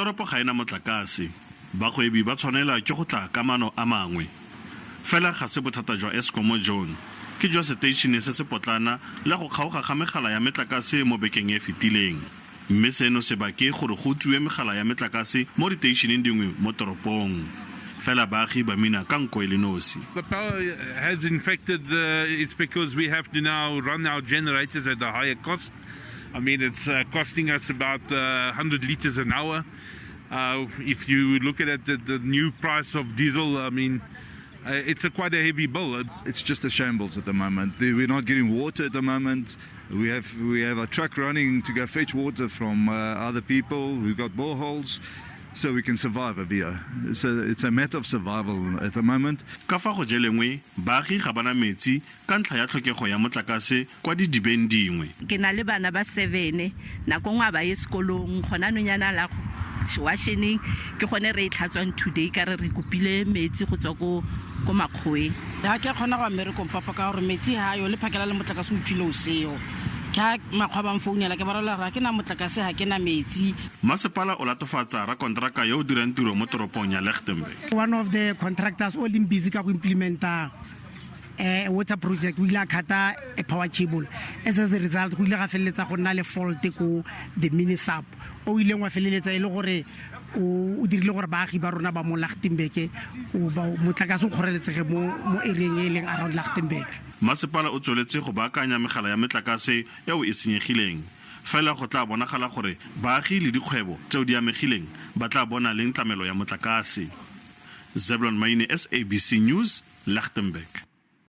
Toropo ga e na motlakase. Bagwebi ba tshwanelwa ke go tla ka maano a mangwe. Fela ga se bothata jwa Eskom jono, ke jwa seteishene se se potlana le go kgaoga ga megala ya metlakase mo bekeng e e fetileng. Mme seno se bake gore go utswiwe megala ya metlakase mo diteisheneng dingwe mo toropong. Fela baagi ba mina ka nko e le nosi. The power has infected the, it's because we have to now run our generators at a higher cost. I mean, it's costing us about 100 liters an hour. If you look at it, the new price of diesel, I mean, it's a quite a heavy bill. It's just a shambles at the moment. We're not getting water at the moment. We have a truck running to go fetch water from other people. We've got boreholes, so we can survive over here. So it's a matter of survival at the moment. Ka fa go jelengwe, baagi ga bana metsi ka ntlha ya tlhokego ya motlakase kwa didibeng dingwe. Ke na le bana ba seven. Nako nngwe a ba ye sekolong. Gona nonyana la washeneng ke gone re e tlhatswang today, ka re re kopile metsi go tswa ko makgoweng. Ga ke kgona go ya mmerekong, papa, ka gore metsi ga yo le phakela le motlakase o tswile o seo. Ke ga makgwa ba mfounela, ke ba rola ga ke na motlakase, ga ke na metsi. Masepala o latofatsa rakonteraka yo o dirang tiro mo toropong ya Lichtenburg. One of the contractors o leng busy ka go implementa water project o ile a cut-a a power cable. As a result, go ile ga feleletsa go nna le fault ko the mini sub o ileng wa feleletsa e le gore o dirile gore baagi ba rona ba mo Lichtenburg motlakase o kgoreletsege mo areeng e leng around Lichtenburg. Masepala o tsweletse go baakanya megala ya metlakase eo e senyegileng. Fela go tla bonagala gore baagi le dikgwebo tseo di amegileng ba tla bona leng tlamelo ya motlakase. Zeblon Maine, SABC News, Lichtenburg.